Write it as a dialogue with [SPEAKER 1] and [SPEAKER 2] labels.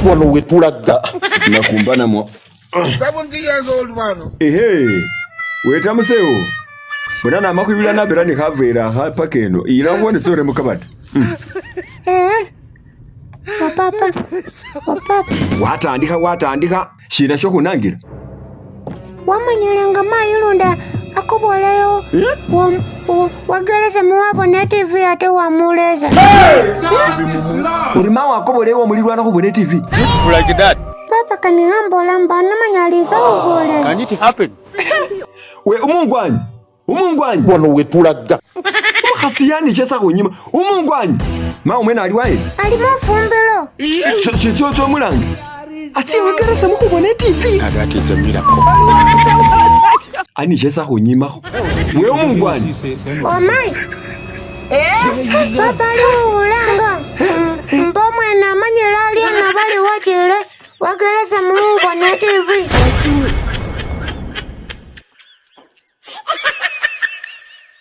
[SPEAKER 1] Wano wetulaga.
[SPEAKER 2] Nakumbanamo.
[SPEAKER 3] 70 years old man.
[SPEAKER 2] Ehe, weta museo. Bona namakhwibila nabela ni khavera akha paka eno. Ila khubone tsore mukabati.
[SPEAKER 4] Eh. Wa papa. Wa papa.
[SPEAKER 2] Watandikha watandikha shina shokhunangila.
[SPEAKER 4] Wamanyile nga mayi lunda akoboleyo wagelesemo wabona TV ate wamulesa.
[SPEAKER 2] Uri mawo akoboleyo wamulilwana khubona TV.
[SPEAKER 5] Like that.
[SPEAKER 4] Papa kanihambola mba namanyalisa ubole.
[SPEAKER 5] Can it happen?
[SPEAKER 2] We umungwanyi. Umungwanyi.
[SPEAKER 1] Wano wetulaga.
[SPEAKER 2] Umukhasi yanichesa khunyima. Umungwanyi. Mawo mwene ali waye.
[SPEAKER 4] Ali mufumbilo.
[SPEAKER 2] Tsotso mulange. Atsi wagelesemo khubona TV.
[SPEAKER 5] That is a miracle.
[SPEAKER 2] Anichesa khunyimakho. We umungwanyi.
[SPEAKER 4] Omai. Eh, papa ali ulanga. Mbo mwene amanyile aliena bali wachile. Wagelesemo ubona TV.